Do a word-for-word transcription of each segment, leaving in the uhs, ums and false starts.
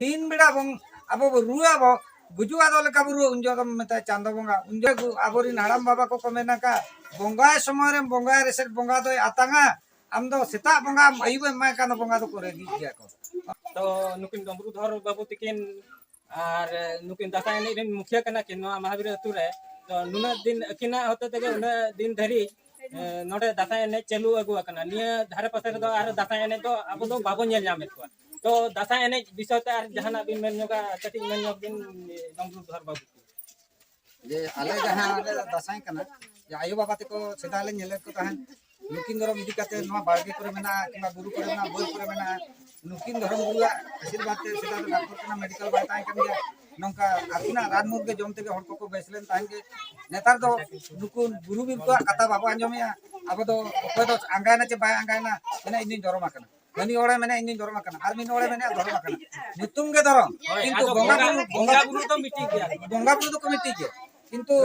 ᱛᱤᱱ ᱵᱮᱲᱟ ᱵᱚᱱ ᱟᱵᱚ ᱵᱚ ᱨᱩᱣᱟᱹ ᱵᱚ ᱜᱩᱡᱩᱜ ᱟᱫᱚ ᱞᱮᱠᱟ ᱵᱚ ᱨᱩᱣᱟᱹ, ᱩᱱ ᱡᱚᱦᱚᱜ ᱫᱚᱢ ᱢᱮᱛᱟᱭᱟ ᱪᱟᱸᱫᱚ ᱵᱚᱸᱜᱟ᱾ ᱩᱱ ᱡᱚᱦᱚᱜ ᱟᱵᱚᱨᱤᱱ ᱦᱟᱲᱟᱢ ᱵᱟᱵᱟ ᱠᱚᱠᱚ ᱢᱮᱱ ᱟᱠᱟᱫ, ᱵᱚᱸᱜᱟᱭ ᱥᱚᱢᱚᱭ ᱨᱮᱢ ᱵᱚᱸᱜᱟᱭ ᱨᱮᱥᱮᱫ ᱵᱚᱸᱜᱟ ᱫᱚᱭ ᱟᱛᱟᱝᱟ᱾ ᱟᱢ ᱫᱚ ᱥᱮᱛᱟᱜ ᱵᱚᱸᱜᱟ ᱟᱹᱭᱩᱵ ᱮᱢ ᱮᱢᱟᱭ ᱠᱷᱟᱱ ᱫᱚ ᱵᱚᱸᱜᱟ ᱫᱚᱠᱚ ᱨᱟᱹᱜᱤᱜ ᱜᱮᱭᱟ ᱠᱚ᱾ ᱛᱚ ᱱᱩᱠᱤᱱ ᱰᱚᱢᱵᱨᱩ ᱫᱷᱚᱨ ᱵᱟᱹᱵᱩ ᱛᱤᱠᱤᱱ ᱟᱨ ᱱᱩᱠᱤᱱ ᱫᱟᱸᱥᱟᱭ ᱮᱱᱮᱡ ᱨᱮᱱ ᱢᱩᱠᱷᱤᱭᱟᱹ ᱠᱟᱱᱟ ᱠᱤᱱ ᱱᱚᱣᱟ ᱢᱟᱦᱟᱵᱤᱨ ᱟᱹᱛᱩ ᱨᱮ᱾ ᱛᱚ ᱱᱩᱱᱟᱹᱜ ᱫᱤᱱ ᱟᱹᱠᱤᱱᱟᱜ ᱦᱚᱛᱮ ᱛᱮᱜᱮ ᱩᱱᱟᱹᱜ ᱫᱤᱱ ᱫᱷᱟᱹᱨᱤᱡ ᱮ, ᱱᱚᱰᱮ ᱫᱟᱸᱥᱟᱭ ᱮᱱᱮᱡ ᱪᱟᱹᱞᱩ ᱟᱹᱜᱩ ᱟᱠᱟᱱᱟ᱾ ᱱᱤᱭᱟᱹ ᱫᱷᱟᱨᱮ ᱯᱟᱥᱮ ᱨᱮᱫᱚ ᱟᱨ ᱫᱟᱸᱥᱟᱭ ᱮᱱᱮᱡ ᱫᱚ ᱟᱵᱚ ᱫᱚ ᱵᱟᱵᱚ ᱧᱮᱞ ᱧᱟᱢᱮᱫ ᱠᱚᱣᱟ᱾ ᱛᱚ ᱫᱟᱸᱥᱟᱭ ᱮᱱᱮᱡ ᱵᱤᱥᱚᱭ ᱛᱮ ᱟᱨ ᱡᱟᱦᱟᱱᱟᱜ ᱵᱤᱱ ᱢᱮᱱ ᱧᱚᱜᱟ, ᱠᱟᱹᱴᱤᱡ ᱢᱮᱱ ᱧᱚᱜ ᱵᱤᱱ, ᱰᱚᱢᱵᱨᱩ ᱫᱷᱚᱨ ᱵᱟᱹᱵᱩ᱾ ᱡᱮ ᱟᱞᱮ ᱡᱟᱦᱟᱸ ᱟᱞᱮ ᱫᱟᱸᱥᱟᱭ ᱠᱟᱱᱟ, ᱡᱮ ᱟᱭᱳ ᱵᱟᱵᱟ ᱛᱟᱠᱚ ᱥᱮᱫᱟᱭ ᱞᱮ ᱧᱮᱞᱮᱫ ᱠᱚ ᱛᱟᱦᱮᱸᱫ, ᱱᱩᱠᱤᱱ ᱫᱷᱚᱨᱚᱢ ᱤᱫᱤ ᱠᱟᱛᱮ ᱱᱚᱣᱟ ᱵᱟᱲᱜᱮ ᱠᱚᱨᱮ ᱢᱮᱱᱟᱜᱼᱟ, ᱠᱤᱝᱵᱟ ᱵᱩᱨᱩ ᱠᱚᱨᱮ ᱢᱮᱱᱟᱜᱼᱟ, ᱵᱟᱹᱭ ᱠᱚᱨᱮ ᱢᱮᱱᱟᱜᱼᱟ᱾ ᱱᱩᱠᱤᱱ ᱫᱷᱚᱨᱚᱢ ᱜᱩᱨᱩᱣᱟᱜ ᱟᱥᱤᱨᱵᱟᱫᱽ ᱛᱮ ᱥᱮᱫᱟᱭ ᱫᱚ ᱰᱟᱠᱛᱚᱨ ᱠᱟᱱᱟ, ᱢᱮᱰᱤᱠᱮᱞ ᱵᱟᱭ ᱛᱟᱦᱮᱸ ᱠᱟᱱ ᱜᱮᱭᱟ᱾ ᱱᱚᱝᱠᱟ ᱟᱹᱠᱤᱱᱟᱜ ᱨᱟᱱ ᱢᱩᱨᱜᱟᱹᱱ ᱡᱚᱢ ᱛᱮᱜᱮ ᱦᱚᱲ ᱠᱚᱠᱚ ᱵᱮᱥ ᱞᱮᱱ ᱛᱟᱦᱮᱸᱫ ᱜᱮ᱾ ᱱᱮᱛᱟᱨ ᱫᱚ ᱱᱩᱠᱩ ᱜᱩᱨᱩ ᱵᱤᱨ ᱠᱚᱣᱟᱜ ᱠᱟᱛᱷᱟ ᱵᱟᱵᱚ ᱟᱸᱡᱚᱢᱮᱜᱼᱟ᱾ ᱟᱵᱚ ᱫᱚ ᱚᱠᱚᱭ ᱫᱚ ᱟᱸᱜᱟᱭᱮᱱᱟ ᱪᱮ ᱵᱟᱭ ᱟᱸᱜᱟᱭᱮᱱᱟ, ᱢᱮᱱᱟ ᱤᱧ ᱫᱩᱧ ᱫᱷᱚᱨᱚᱢ ᱟᱠᱟᱱᱟ᱾ ᱦᱟᱹᱱᱤ ᱦᱚᱲᱮ ᱢᱮᱱᱟ ᱤᱧ ᱫᱩᱧ ᱫᱷᱚᱨᱚᱢ ᱟᱠᱟᱱᱟ, ᱟᱨ ᱢᱤᱫ ᱦᱚᱲᱮ ᱢᱮᱱᱟ ᱫᱷᱚᱨᱚᱢ ᱟᱠᱟᱱᱟ᱾ ᱧᱩᱛᱩᱢ ᱜᱮ ᱫᱷᱚᱨᱚᱢ, ᱦᱳᱭ, ᱠᱤᱱᱛᱩ ᱟᱫᱚ ᱵᱚᱸᱜᱟ ᱵᱚᱸᱜᱟ, ᱵᱩᱨᱩ, ᱵᱚᱸᱜᱟ ᱵᱩᱨᱩ ᱫᱚ ᱢᱤᱫᱴᱤᱡ ᱜᱮᱭᱟ᱾ ᱵᱚᱸᱜᱟ ᱵᱩᱨᱩ ᱫᱚᱠᱚ ᱢᱤᱫᱴᱤᱡ ᱜᱮᱭᱟ, ᱠᱤᱱᱛᱩ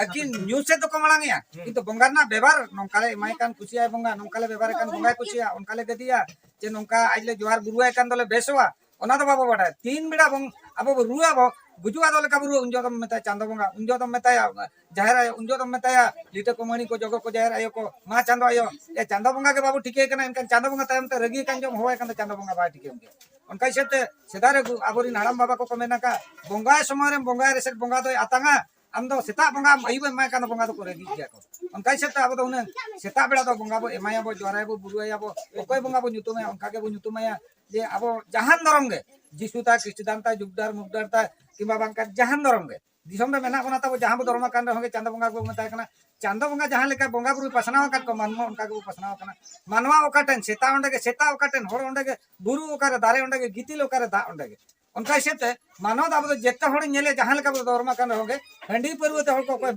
ᱟᱹᱠᱤᱱ ᱧᱩ ᱥᱮᱫ ᱫᱚᱠᱚ ᱢᱟᱲᱟᱝ ᱮᱜᱼᱟ᱾ ᱦᱩᱸ᱾ ᱠᱤᱱᱛᱩ ᱵᱚᱸᱜᱟ ᱨᱮᱱᱟᱜ ᱵᱮᱵᱷᱟᱨ ᱱᱚᱝᱠᱟ ᱞᱮ ᱮᱢᱟᱭ ᱠᱟᱱ, ᱠᱩᱥᱤᱭᱟᱭ ᱵᱚᱸᱜᱟ, ᱱᱚᱝᱠᱟ ᱞᱮ ᱵᱮᱵᱷᱟᱨᱮ ᱠᱟᱱ, ᱵᱚᱸᱜᱟᱭ ᱠᱩᱥᱤᱭᱟᱜᱼᱟ, ᱚᱱᱠᱟ ᱞᱮ ᱜᱟᱹᱫᱤᱭᱟ᱾ ᱡᱮ ᱱᱚᱝᱠᱟ ᱟᱡ ᱞᱮ ᱡᱚᱦᱟᱨ ᱜᱩᱨᱩᱣᱟᱭ ᱠᱟᱱ ᱫᱚᱞᱮ ᱵᱮᱥᱚᱜᱼᱟ, ᱚᱱᱟ ᱫᱚ ᱵᱟᱵᱚ ᱵᱟᱰᱟᱭᱟ᱾ ᱛᱤᱱ ᱵᱮᱲᱟ ᱵᱚᱱ ᱟᱵᱚ ᱵᱚ ᱨᱩᱣᱟᱹ ᱟᱵᱚ, ᱜᱩᱡᱩᱜ ᱟᱫᱚ ᱞᱮᱠᱟ ᱵᱚ ᱨᱩᱣᱟᱹ, ᱩᱱ ᱡᱚᱦᱚᱜ ᱫᱚᱢ ᱢᱮᱛᱟᱭᱟ ᱪᱟᱸᱫᱚ ᱵᱚᱸᱜᱟ, ᱩᱱ ᱡᱚᱦᱚᱜ ᱫᱚᱢ ᱢᱮᱛᱟᱭᱟ ᱡᱟᱦᱮᱨ ᱟᱭᱳ, ᱩᱱ ᱡᱚᱦᱚᱜ ᱫᱚᱢ ᱢᱮᱛᱟᱭᱟ ᱞᱤᱴᱟᱹ ᱠᱚ ᱢᱟᱹᱬᱤ ᱠᱚ, ᱡᱚᱜᱚ ᱠᱚ, ᱡᱟᱦᱮᱨ ᱟᱭᱳ ᱠᱚ, ᱢᱟ ᱪᱟᱸᱫᱚ ᱟᱭᱳ, ᱮ ᱪᱟᱸᱫᱚ ᱵᱚᱸᱜᱟ ᱜᱮ ᱵᱟᱵᱚ ᱴᱷᱤᱠᱟᱹᱭ ᱠᱟᱱᱟ, ᱮᱱᱠᱷᱟᱱ ᱪᱟᱸᱫᱚ ᱵᱚᱸᱜᱟ ᱛᱟᱭᱚᱢ ᱛᱮ ᱨᱟᱹᱜᱤ ᱠᱟᱱ ᱡᱚᱢ ᱦᱚᱦᱚᱣᱟᱭ ᱠᱟᱱ ᱫᱚ ᱪᱟᱸᱫᱚ ᱵᱚᱸᱜᱟ ᱵᱟᱭ ᱴᱷᱤᱠᱟᱹᱭ ᱜᱮᱭᱟ᱾ ᱚᱱᱠᱟ ᱦᱤᱥᱟᱹᱵ ᱛᱮ ᱥᱮᱫᱟᱭ ᱨᱮ ᱜᱩ-, ᱟᱵᱚᱨᱤᱱ ᱦᱟᱲᱟᱢ ᱵᱟᱵᱟ ᱠᱚᱠᱚ ᱢᱮᱱ ᱟᱠᱟᱫ, ᱵᱚᱸᱜᱟᱭ ᱥᱚᱢᱚᱭ ᱨᱮᱢ ᱵᱚᱸᱜᱟᱭ ᱨᱮᱥᱮᱫ ᱵᱚᱸᱜᱟ ᱫᱚᱭ ᱟᱛᱟᱝᱟ, ᱟᱢ ᱫᱚ ᱥᱮᱛᱟᱜ ᱵᱚᱸᱜᱟ ᱟᱹᱭᱩᱵ ᱮᱢ ᱮᱢᱟᱭ ᱠᱷᱟᱱ ᱫᱚ ᱵᱚᱸᱜᱟ ᱫᱚᱠᱚ ᱨᱟᱹᱜᱤᱜ ᱜᱮᱭᱟ ᱠᱚ᱾ ᱚᱱᱠᱟ ᱦᱤᱥᱟᱹᱵ ᱛᱮ ᱟᱵᱚ ᱫᱚ ᱩᱱᱟᱹᱜ ᱥᱮᱛᱟᱜ ᱵᱮᱲᱟ ᱫᱚ ᱵᱚᱸᱜᱟ ᱵᱚ ᱮᱢᱟᱭᱟᱵᱚ, ᱡᱚᱦᱟᱨᱟᱭᱟᱵᱚ, ᱵᱩᱨᱩᱣᱟᱭᱟᱵᱚ, ᱚᱠᱚᱭ ᱵᱚᱸᱜᱟ ᱵᱚ ᱧᱩᱛᱩᱢᱟᱭᱟ ᱚᱱᱠᱟ ᱜᱮᱵᱚ ᱧᱩᱛᱩᱢᱟᱭᱟ᱾ ᱡᱮ ᱟᱵᱚ ᱡᱟᱦᱟᱱ ᱫᱷᱚᱨᱚᱢ ᱜᱮ, ᱡᱤᱥᱩ ᱛᱟᱭ, ᱠᱷᱨᱤᱥᱴᱟᱱ ᱛᱟᱭ, ᱡᱩᱜᱽᱰᱟᱨ ᱢᱩᱜᱽᱰᱟᱨ ᱛᱟᱭ, ᱠᱤᱝᱵᱟ ᱵᱟᱝᱠᱷᱟᱱ ᱡᱟᱦᱟᱱ ᱫᱷᱚᱨᱚᱢ ᱜᱮ, ᱫᱤᱥᱚᱢ ᱨᱮ ᱢᱮᱱᱟᱜ ᱵᱚᱱᱟ ᱛᱟᱵᱚ, ᱡᱟᱦᱟᱸ ᱵᱚ ᱫᱷᱚᱨᱚᱢ ᱟᱠᱟᱱ ᱨᱮᱦᱚᱸ ᱜᱮ ᱪᱟᱸᱫᱚ ᱵᱚᱸᱜᱟ ᱜᱮᱵᱚ ᱢᱮᱛᱟᱭ ᱠᱟᱱᱟ᱾ ᱪᱟᱸᱫᱚ ᱵᱚᱸᱜᱟ ᱡᱟᱦᱟᱸ ᱞᱮᱠᱟ ᱵᱚᱸᱜᱟ ᱵᱩᱨᱩᱭ ᱯᱟᱥᱱᱟᱣ ᱟᱠᱟᱫ ᱠᱚᱣᱟ, ᱢᱟᱱᱣᱟ ᱚᱱᱠᱟ ᱜᱮᱵᱚ ᱯᱟᱥᱱᱟᱣ ᱟᱠᱟᱱᱟ᱾ ᱢᱟᱱᱣᱟ ᱚᱠᱟ ᱴᱷᱮᱱ ᱥᱮᱛᱟ ᱚᱸᱰᱮ ᱜᱮ ᱥᱮᱛᱟ, ᱚᱠᱟ ᱴᱷᱮᱱ ᱦᱚᱲ ᱚᱸᱰᱮ ᱜᱮ ᱵᱩᱨᱩ, ᱚᱠᱟᱨᱮ ᱫᱟᱨᱮ ᱚᱸᱰᱮ ᱜᱮ ᱜᱤᱛᱤᱞ, ᱚᱠᱟᱨᱮ ᱫᱟᱜ ᱚᱸᱰᱮ ᱜᱮ᱾ ᱚᱱᱠᱟ ᱦᱤᱥᱟᱹᱵ ᱛᱮ ᱢᱟᱱᱣᱟ ᱫᱚ ᱟᱵᱚ ᱫᱚ ᱡᱮᱛᱮ ᱦᱚᱲ ᱧᱮᱞᱮ ᱡᱟᱦᱟᱸ ᱞᱮᱠᱟ ᱵᱚ ᱫᱷᱚᱨᱚᱢ ᱟᱠᱟᱱ ᱨᱮᱦᱚᱸ ᱜᱮ, ᱦᱟᱺᱰᱤ ᱯᱟᱹᱨᱣᱟᱹ ᱛᱮ ᱦᱚᱲ ᱠᱚ ᱚᱠᱚᱭ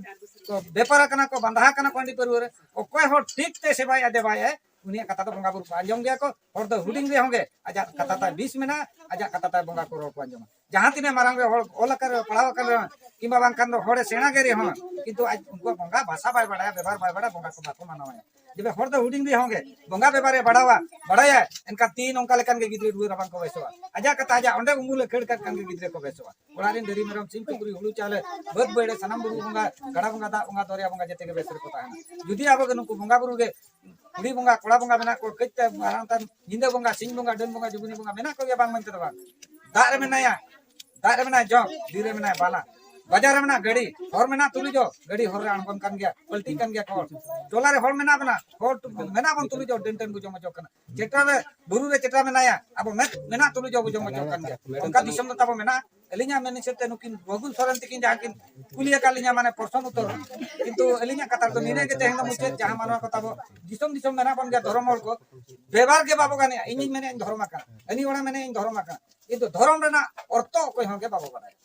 ᱠᱚ ᱵᱮᱯᱟᱨ ᱟᱠᱟᱱᱟ ᱠᱚ, ᱵᱟᱸᱫᱷᱟ ᱟᱠᱟᱱᱟ ᱠᱚ ᱦᱟᱺᱰᱤ ᱯᱟᱹᱨᱣᱟᱹ ᱨᱮ, ᱚᱠᱚᱭ ᱦᱚᱲ ᱴᱷᱤᱠ ᱛᱮ ᱥᱮᱵᱟᱭᱮᱫᱼᱟ ᱫᱮᱵᱟᱭᱮᱫᱼᱟᱭ, ᱩᱱᱤᱭᱟᱜ ᱠᱟᱛᱷᱟ ᱫᱚ ᱵᱚᱸᱜᱟ ᱵᱩᱨᱩ ᱠᱚ ᱟᱸᱡᱚᱢ ᱜᱮᱭᱟ ᱠᱚ᱾ ᱦᱚᱲ ᱫᱚ ᱦᱩᱰᱤᱧ ᱨᱮᱦᱚᱸ ᱜᱮ ᱟᱡᱟᱜ ᱠᱟᱛᱷᱟ ᱛᱟᱭ ᱵᱤᱥ ᱢᱮᱱᱟᱜᱼᱟ, ᱟᱡᱟᱜ ᱠᱟᱛᱷᱟ ᱛᱟᱭ ᱵᱚᱸᱜᱟ ᱠᱚ ᱨᱚᱲ ᱠᱚ ᱟᱸᱡᱚᱢᱟ᱾ ᱡᱟᱦᱟᱸ ᱛᱤᱱᱟᱹᱜ ᱢᱟᱨᱟᱝ ᱨᱮ ᱦᱚᱲ ᱚᱞ ᱟᱠᱟᱱ ᱨᱮᱦᱚᱸ, ᱯᱟᱲᱦᱟᱣ ᱟᱠᱟᱱ ᱨᱮᱦᱚᱸ, ᱠᱤᱝᱵᱟ ᱵᱟᱝᱠᱷᱟᱱ ᱫᱚ ᱦᱚᱲᱮ ᱥᱮᱬᱟ ᱜᱮ ᱨᱮᱦᱚᱸ, ᱠᱤᱱᱛᱩ ᱟᱡ ᱩᱱᱠᱩᱣᱟᱜ ᱵᱚᱸᱜᱟ ᱵᱷᱟᱥᱟ ᱵᱟᱭ ᱵᱟᱲᱟᱭᱟ, ᱵᱮᱵᱷᱟᱨ ᱵᱟᱭ ᱵᱟᱲᱟᱭᱟ, ᱵᱚᱸᱜᱟ ᱠᱚ ᱵᱟᱠᱚ ᱢᱟᱱᱟᱣᱟ᱾ ᱡᱩᱫᱤ ᱦᱚᱲ ᱫᱚ ᱦᱩᱰᱤᱧ ᱨᱮᱦᱚᱸ ᱜᱮ ᱵᱚᱸᱜᱟ ᱵᱮᱵᱷᱟᱨᱮ ᱵᱟᱲᱟᱣᱟ, ᱵᱟᱲᱟᱭᱟ, ᱮᱱᱠᱷᱟᱱ ᱛᱤᱱ ᱚᱱᱠᱟ ᱞᱮᱠᱟᱱ ᱜᱮ ᱜᱤᱫᱽᱨᱟᱹ ᱨᱩᱣᱟᱹ ᱨᱟᱵᱟᱝ ᱠᱚ ᱵᱮᱥᱚᱜᱼᱟ᱾ ᱟᱡᱟᱜ ᱠᱟᱛᱷᱟ, ᱟᱡᱟᱜ ᱚᱸᱰᱮ ᱩᱢᱩᱞᱮ ᱠᱷᱟᱹᱲ ᱠᱟᱜ ᱠᱷᱟᱱ ᱜᱮ ᱜᱤᱫᱽᱨᱟᱹ ᱠᱚ ᱵᱮᱥᱚᱜᱼᱟ᱾ ᱚᱲᱟᱜ ᱨᱮᱱ ᱰᱟᱹᱝᱨᱤ ᱢᱮᱨᱚᱢ ᱥᱤᱢ ᱥᱩᱠᱨᱤ ᱦᱩᱲᱩ ᱪᱟᱣᱞᱮ ᱵᱟᱹᱫᱽ ᱵᱟᱹᱭᱦᱟᱹᱲ ᱥᱟᱱᱟᱢ ᱵᱩᱨᱩ ᱵᱚᱸᱜᱟ, ᱜᱟᱰᱟ ᱵᱚᱸᱜᱟ, ᱫᱟᱜ ᱵᱚᱸᱜᱟ, ᱫᱚᱨᱭᱟ ᱵᱚᱸᱜᱟ ᱡᱮᱛᱮ ᱜᱮ ᱵᱮᱥ ᱨᱮᱠᱚ ᱛᱟᱦᱮᱱᱟ᱾ ᱡᱩᱫᱤ ᱟᱵᱚ ᱜᱮ ᱱᱩᱠᱩ ᱵᱚᱸᱜᱟ ᱵᱩᱨᱩ ᱜᱮ ᱠᱩᱲᱤ ᱵᱚᱸᱜᱟ, ᱠᱚᱲᱟ ᱵᱚᱸᱜᱟ ᱢᱮᱱᱟᱜ ᱠᱚ, ᱠᱟᱹᱡ ᱛᱮ ᱢᱟᱨᱟᱝ ᱛᱟᱢ ᱧᱤᱫᱟᱹ ᱵᱚᱸᱜᱟ, ᱥᱤᱧ ᱵᱚᱸᱜᱟ, ᱰᱟᱹᱱ ᱵᱚᱸᱜᱟ, ᱡᱩᱜᱩᱱᱤ ᱵᱚᱸᱜᱟ ᱢᱮᱱᱟᱜ ᱠᱚᱜᱮᱭᱟ, ᱵᱟᱝ ᱢᱮᱱᱛᱮ ᱫᱚ ᱵᱟᱝ᱾ ᱫᱟᱜ ᱨᱮ ᱢᱮᱱᱟᱭᱟ, ᱫᱟᱜ ᱨᱮ ᱢᱮᱱᱟᱭᱟ ᱡᱚᱜ, ᱵᱤᱨ ᱨᱮ ᱢᱮᱱᱟᱭᱟ ᱵᱟᱞᱟ, ᱵᱟᱡᱟᱨ ᱨᱮ ᱢᱮᱱᱟᱜ ᱜᱟᱹᱰᱤ, ᱦᱚᱨ ᱢᱮᱱᱟᱜ ᱛᱩᱞᱩᱡ ᱦᱚᱸ ᱜᱟᱹᱰᱤ ᱦᱚᱨ ᱨᱮ ᱟᱬᱜᱚᱱ ᱠᱟᱱ ᱜᱮᱭᱟ, ᱯᱟᱞᱴᱤᱜ ᱠᱟᱱ ᱜᱮᱭᱟ ᱠᱚ ᱦᱚᱲ᱾ ᱴᱚᱞᱟ ᱨᱮ ᱦᱚᱲ ᱢᱮᱱᱟᱜ ᱵᱚᱱᱟ, ᱦᱚᱲ ᱴᱩ-, ᱢᱮᱱᱟᱜ ᱵᱚᱱ ᱛᱩᱞᱩᱡ ᱦᱚᱸ ᱰᱟᱹᱱ ᱴᱟᱹᱱ ᱵᱚ ᱡᱚᱢ ᱦᱚᱪᱚᱜ ᱠᱟᱱᱟ᱾ ᱪᱮᱴᱨᱟ ᱨᱮ, ᱵᱩᱨᱩ ᱨᱮ ᱪᱮᱴᱨᱟ ᱢᱮᱱᱟᱭᱟ, ᱟᱵᱚ ᱢᱮᱫ ᱢᱮᱱᱟᱜ ᱛᱩᱞᱩᱡ ᱦᱚᱸ ᱵᱚ ᱡᱚᱢ ᱦᱚᱪᱚᱜ ᱠᱟᱱ ᱜᱮᱭᱟ᱾ ᱚᱱᱠᱟ ᱫᱤᱥᱚᱢ ᱫᱚ ᱛᱟᱵᱚ ᱢᱮᱱᱟᱜᱼᱟ᱾ ᱟᱹᱞᱤᱧᱟᱜ ᱢᱮᱱ ᱦᱤᱥᱟᱹᱵ ᱛᱮ ᱱᱩᱠᱤᱱ ᱨᱚᱜᱷᱩ ᱥᱚᱨᱮᱱ ᱛᱤᱠᱤᱱ ᱡᱟᱦᱟᱸ ᱠᱤᱱ ᱠᱩᱞᱤ ᱟᱠᱟᱫ ᱞᱤᱧᱟ, ᱢᱟᱱᱮ ᱯᱨᱚᱥᱱᱚ ᱩᱛᱛᱚᱨ, ᱠᱤᱱᱛᱩ ᱟᱹᱞᱤᱧᱟᱜ ᱠᱟᱛᱷᱟ ᱫᱚ ᱱᱤᱱᱟᱹ ᱜᱮ ᱛᱮᱦᱮᱧ ᱫᱚ ᱢᱩᱪᱟᱹᱫ, ᱡᱟᱦᱟᱸ ᱢᱟᱱᱣᱟ ᱠᱚ ᱛᱟᱵᱚ ᱫᱤᱥᱚᱢ ᱫᱤᱥᱚᱢ ᱢᱮᱱᱟᱜ ᱵᱚᱱ ᱜᱮᱭᱟ ᱫᱷᱚᱨᱚᱢ ᱦᱚᱲ ᱠᱚ, ᱵᱮᱵᱟᱨ ᱜᱮ ᱵᱟᱵᱚ ᱜᱟᱱᱮᱜᱼᱟ᱾ ᱤᱧᱤᱧ ᱢᱮᱱᱮᱫ ᱤᱧ ᱫᱷᱚᱨᱚᱢ ᱟᱠᱟᱱᱟ, ᱦᱟᱹᱱᱤ ᱚᱲᱟᱜ ᱢᱮᱱᱮᱫ ᱤᱧ ᱫᱷᱚᱨᱚᱢ ᱟᱠᱟᱱᱟ, ᱠᱤᱱᱛᱩ ᱫᱷᱚᱨᱚᱢ ᱨᱮᱱᱟᱜ ᱚᱨᱛᱷᱚ ᱚᱠᱚᱭ ᱦᱚᱸ ᱜᱮ ᱵᱟᱵᱚ ᱵᱟᱲᱟᱭᱟ᱾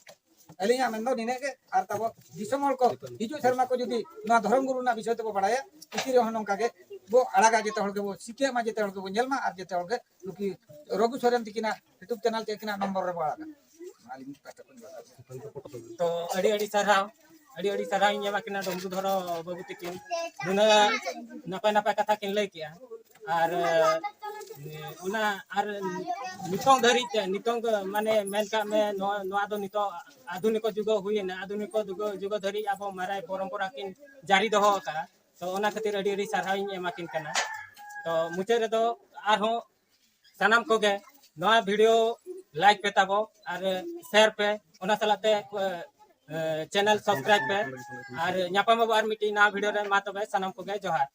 ᱟᱹᱞᱤᱧᱟᱜ ᱢᱮᱱ ᱫᱚ ᱱᱤᱱᱟᱹᱜ ᱜᱮ, ᱟᱨ ᱛᱟᱵᱚ ᱫᱤᱥᱚᱢ ᱦᱚᱲ ᱠᱚ ᱦᱤᱡᱩᱜ ᱥᱮᱨᱢᱟ ᱠᱚ ᱡᱩᱫᱤ ᱱᱚᱣᱟ ᱫᱷᱚᱨᱚᱢ ᱜᱩᱨᱩ ᱨᱮᱱᱟᱜ ᱵᱤᱥᱚᱭ ᱛᱮᱵᱚ ᱵᱟᱲᱟᱭᱟ, ᱯᱩᱛᱷᱤ ᱨᱮᱦᱚᱸ ᱱᱚᱝᱠᱟ ᱜᱮ ᱵᱚ ᱟᱲᱟᱜᱟ, ᱡᱮᱛᱮ ᱦᱚᱲ ᱜᱮᱵᱚ ᱥᱤᱠᱷᱭᱟᱹᱜ ᱢᱟ, ᱡᱮᱛᱮ ᱦᱚᱲ ᱜᱮᱵᱚ ᱧᱮᱞ ᱢᱟ, ᱟᱨ ᱡᱮᱛᱮ ᱦᱚᱲ ᱜᱮ ᱱᱩᱠᱤ ᱨᱚᱜᱷᱩ ᱥᱚᱨᱮᱱ ᱛᱤᱠᱤᱱᱟᱜ YouTube channel ᱪᱮ ᱟᱹᱠᱤᱱᱟᱜ ᱱᱚᱢᱵᱚᱨ ᱨᱮᱵᱚ ᱟᱲᱟᱜᱟ᱾ ᱟᱹᱞᱤᱧ ᱯᱟᱦᱴᱟ ᱠᱷᱚᱱ ᱫᱚ᱾ ᱛᱚ ᱟᱹᱰᱤ ᱟᱹᱰᱤ ᱥᱟᱨᱦᱟᱣ, ᱟᱹᱰᱤ ᱟᱹᱰᱤ ᱥᱟᱨᱦᱟᱣ ᱤᱧ ᱮᱢᱟ ᱠᱤᱱᱟ ᱰᱚᱢᱨᱩ ᱫᱷᱚᱨᱚ ᱵᱟᱹᱵᱩ ᱛᱤᱠᱤᱱ, ᱱᱩᱱᱟᱹᱜ ᱱᱟᱯᱟᱭ ᱱᱟᱯᱟᱭ ᱠᱟᱛᱷᱟ ᱠᱤᱱ ᱞᱟᱹᱭ ᱠᱮᱜᱼᱟ᱾ ᱟᱨ ᱚᱱᱟ ᱟᱨ ᱱᱤᱛᱚᱝ ᱫᱷᱟᱹᱨᱤᱡ ᱛᱮ, ᱱᱤᱛᱚᱝ ᱫᱚ ᱢᱟᱱᱮ ᱢᱮᱱ ᱠᱟᱜ ᱢᱮ, ᱱᱚᱣᱟ ᱱᱚᱣᱟ ᱫᱚ ᱱᱤᱛᱚᱜ ᱟᱫᱷᱩᱱᱤᱠ ᱡᱩᱜᱽ ᱦᱩᱭᱮᱱᱟ, ᱟᱫᱷᱩᱱᱤᱠ ᱡᱩᱜᱽ ᱡᱩᱜᱽ ᱫᱷᱟᱹᱨᱤᱡ ᱟᱵᱚ ᱢᱟᱨᱮ ᱯᱚᱨᱚᱢᱯᱚᱨᱟ ᱠᱤᱱ ᱡᱟᱹᱨᱤ ᱫᱚᱦᱚ ᱟᱠᱟᱫᱼᱟ᱾ ᱛᱚ ᱚᱱᱟ ᱠᱷᱟᱹᱛᱤᱨ ᱟᱹᱰᱤ ᱟᱹᱰᱤ ᱥᱟᱨᱦᱟᱣ ᱤᱧ ᱮᱢᱟ ᱠᱤᱱ ᱠᱟᱱᱟ᱾ ᱛᱚ ᱢᱩᱪᱟᱹᱫ ᱨᱮᱫᱚ ᱟᱨᱦᱚᱸ ᱥᱟᱱᱟᱢ ᱠᱚᱜᱮ ᱱᱚᱣᱟ video like ᱯᱮ ᱛᱟᱵᱚ ᱟᱨ share ᱯᱮ, ᱚᱱᱟ ᱥᱟᱞᱟᱜ ᱛᱮ, ᱮ, channel subscribe ᱯᱮ᱾ ᱟᱨ ᱧᱟᱯᱟᱢ ᱟᱵᱚ ᱟᱨ ᱢᱤᱫᱴᱤᱡ ᱱᱟᱣᱟ video ᱨᱮ᱾ ᱢᱟ ᱛᱚᱵᱮ ᱥᱟᱱᱟᱢ ᱠᱚᱜᱮ ᱡᱚᱦᱟᱨ᱾